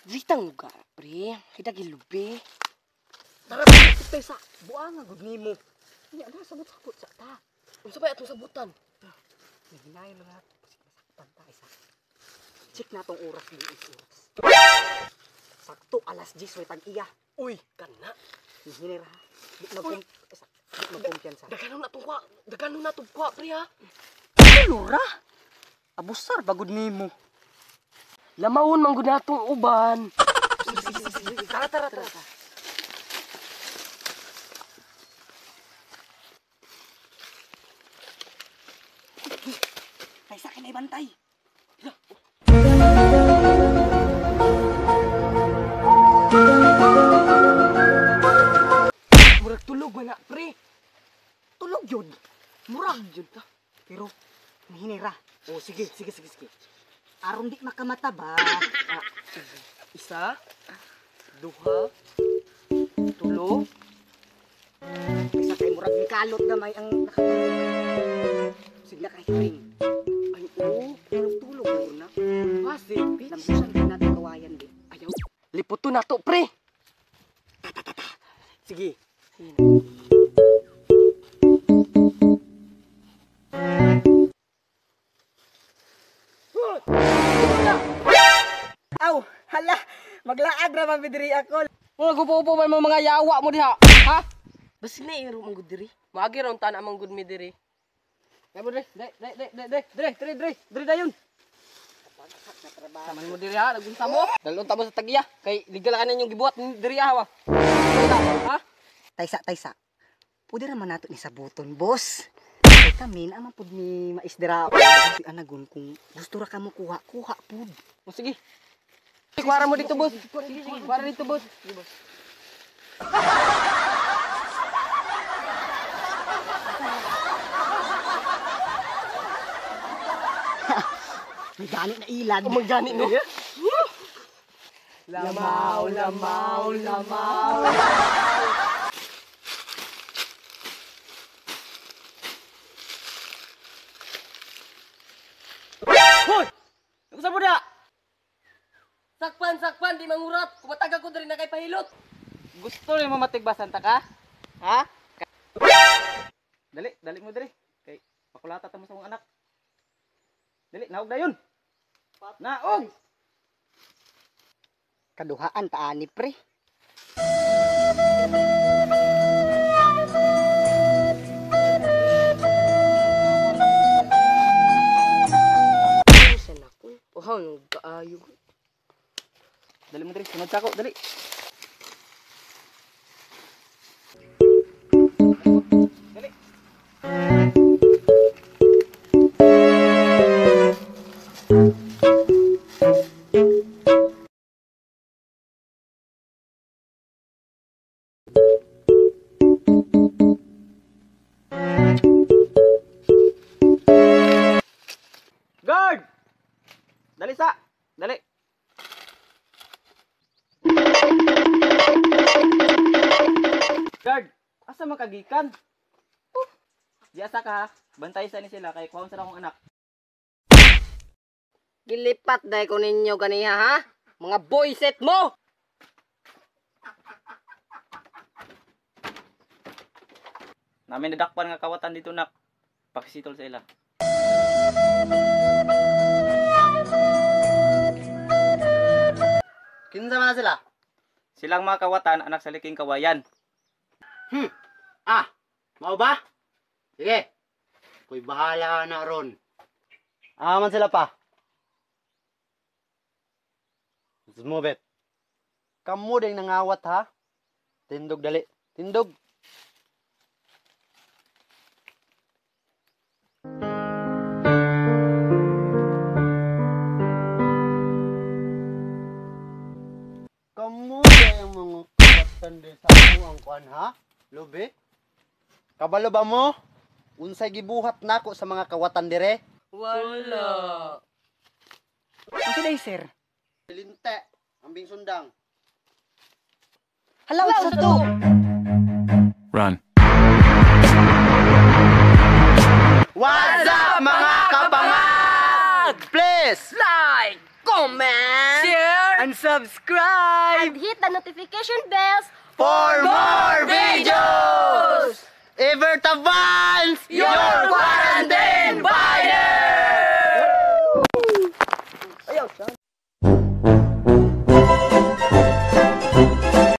Ditang lugar, pre. Kita gilubi. Tara, pre, sa buanga gud nimo. Nya na sabot-sabot sa ta. Unsa ba atong sabutan? Hinayon na nato kasi masakpan ta isa. Check na tong oras ni oras. Sakto alas 10 way tag-iya. Uy, kana. Hinay ra. Magkumpiyansa. Daghanon na tong kuha. Daghanon na tong kuha, pre ha. Lura. Abusar bagud nimo. Lamawon man gud natong uban. Sige. Tara, tara, tara. Tay sa akin ay bantay. Murag tulog man na, pre. Tulog yun. Murag yun ta. Pero, hinira. Oh, sige, sige, sige, sige. Aron di makamata ba? Ah, sige. Isa, duha, tulo. Isa kay murag ni kalot gamay ang nakatulog. Sige na kay ring. Ay, oo. Tulog-tulog mo na. Kasi, bitch. Lambusan ka natin kawayan, di. Ayaw. Liputo na to, pre. Ta. Sige. Sige na. Aw, hala. Maglaag ra man diri ako. Mga gupo-upo man mo mga yawa mo diha. Ha? Basi na iro mong diri. Maagi ra unta na among gud mi diri. Kaya mo diri, diri, diri, diri, diri, diri, diri, diri dayon. Saman mo diri ha, nagunsa mo. Dalon ta mo sa tagiya kay legal ka ninyong gibuhat diri ha. Ha? Taysa, taysa. Pwede ra man nato ni sabuton, boss. Kay kami na man pud ni mais dira. Si anagon kung gusto ra ka mo kuha, kuha pud. O sige. Kuwara mo dito, boss. Kuwara dito, boss. Sige, boss. May gani na ilan. May gani, no? Lamaw, lamaw, lamaw. Hoy! Unsa mo da? Sakpan, sakpan, di mangurat. Kumataga ko diri na kay pahilot. Gusto nimo matigbasan ta ka? Ha? Dali, dali mo diri. Kay pakulata ta mo sa akong anak. Dali, naog dayon. Naog. Kaduhaan ta ani pre. Usan ako. Ohaw nung kaayo. Dali mo diri, sunod sa ako, dali. Dali. Guard! Dali sa! Dali! Guard! Asa man kagikan? Di asa ka ha? Bantay sa ni sila kay kuhaon sa akong anak. Gilipat dai ko ninyo ganiha ha? Mga boyset mo! Namin nadakpan nga kawatan dito nak. Pakisitol sa ila. Kinsa man na sila? Silang mga kawatan anak sa liking kawayan. Ah, mao ba? Sige. Ko'y bahala na ron. Ah, man sila pa. Let's move it. Kamu ding nangawat ha? Tindog dali. Tindog. Kamu ding mga kawatan din sa ako ang kuan ha? Lubi? Kabalo ba mo? Unsay gibuhat nako sa mga kawatan dire? Wala. Unsa day sir? Linte, ambing sundang. Hala, unsa to? Run. What's up mga kapangag? Play! Please Like, comment, share, And subscribe! And hit the notification bells for more videos! Ever Tavans, your